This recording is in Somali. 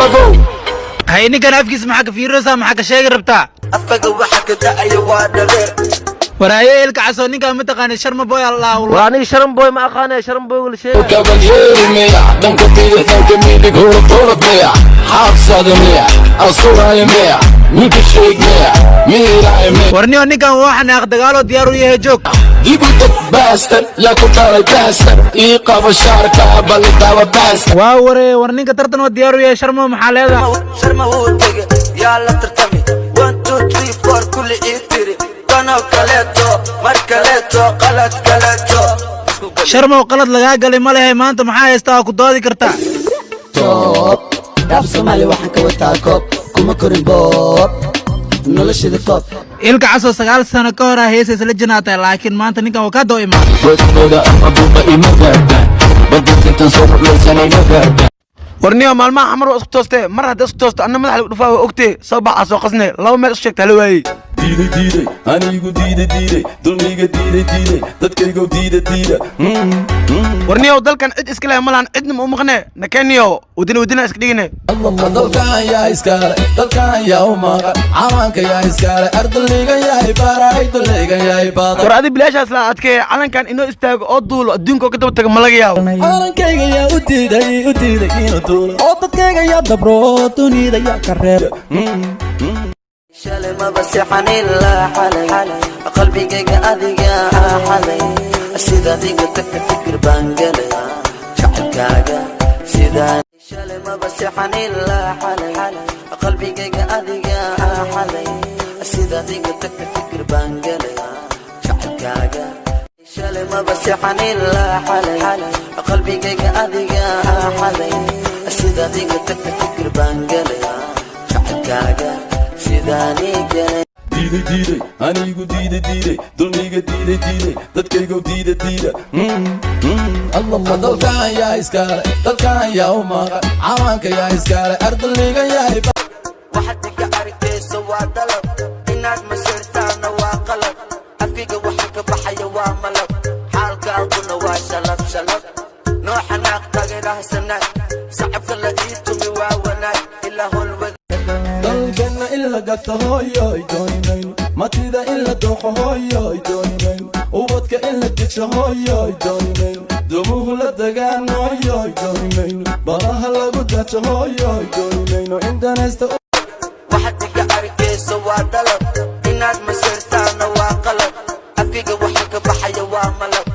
Hay, ninkan afkiisa maxaa ka fiirinaysaa? Maxaa ka sheegi rabtaa? Afkaga waxa ka da'aya waa dhareer. Waraaye, Ilka Casoo, ninkaan ma taqaanid? Sharma Boy Allah. War aniga Sharan Boy ma aqaanaya, Sharan Boy la sheegay. Kabalyeeri miya? Dhanka bidix, dhanka midig, hurub hurub miya? Xaabsada miya? Asturaya miya? Ninka sheeg miya? Miiraaya miya? Warniyo, ninkan waa xanaaq, dagaaloo diyaar u yahay, joog. Dib u tag, bastard. Yaa ku dhalay, bastard? Ii qabo shaarka, balitaaba, bastard. Waa waree, war ninka tartan oo diyaar u yahay. Sharmo, maxaa leedahay? Sharma wuu tege, yaa la tartami? One, two, three, four, kulli ii tiri kanoo kaleeto, mar kaleeto, qalad kaleeto. Sharmow, qalad lagaa galay ma lehe. Maanta maxaa haystaa oo ku doodi kartaa? Top rap Soomaali waxaan ka wataa koob, kuma korin boob, noloshada koob. Ilka Casoo, 9 sano ka hor aa heesa isla jinaatay, laakiin maanta ninkan waa ka doo imaan. Wadnooda ama buuqa ima gaadhaan, badda intan soo ruglaysan ima gaadhaan. Warniyo, maalmaha Xamar waa isku toostee. Mar hadda isku toosto, anna madaxa lagu dhufaa, waa ogtee. Soo baxaa, soo qasne, laba meel isku sheegta hala waayey. Diiday, diiday, anigu diiday, diiday dulmiga, diiday, diiday dadkaygo, diida, diida. Warniyow, dalkan cid iska leh ma lahan, cidna ma u maqne. Nakeniyo wadina wadina iska dhigine. Dalkan yaa iskale? Dalkan yaa u maqan? Calanka yaa iskale? Ardaligan yahay baray, duligan yahay baday. War adi bilaashaas la adkee. Calankan inoo istaago oo duulo, adduunka oo ka daba tago ma laga yaabo. Calankayga yaa u diiday, u diiday inuu duulo? Oo dadkayga yaa dabro, dunida yaa ka reeb? Shalay maba seexan ilaa xalay, qalbigayga adiga xalay. Sida adiga tagta fikir baan galay jacaylkaaga sidaan. Shalay maba seexan ilaa xalay, qalbigayga adiga xalay. Sida adiga tagta fikir baan galay jacaylkaaga. Shalay maba seexan ilaa xalay, qalbigayga adiga xalay. Sida adiga tagta fikir baan galay jacaylkaaga sidaanii galay. Diiday, diiday, anigu diiday, diiday dulmiga, diiday, diiday dadkaygo, diida, diida. Dalkan yaa iskale? Dalkan yaa u maqan? Calanka yaa iskale? Ardaligan yahay. Waxaad iga arkayso waa dalab, inaad masirtaana waa qalab. Afkayga waxa ka baxaya waa malab, xaalkaaguna waa shalab shalab. Noo xanaaq, taageerahasanaag, sacabka la ii tumi waa wanaag ilaa holwada. Dalkana in la gato, hooyoy, dooni mayno. Matida in la dooqo, hooyoy, dooni mayno. Ubadka in la degsho, hooyoy, dooni mayno. Dumuhu la degaan, hooyoy, dooni mayno. Badaha lagu dajo, hooyoy, dooni mayno. Indanaysta. Waxaad iga arkayso waa dalab, inaad masirtaana waa qalab. Afkayga waxa ka baxaya waa malab.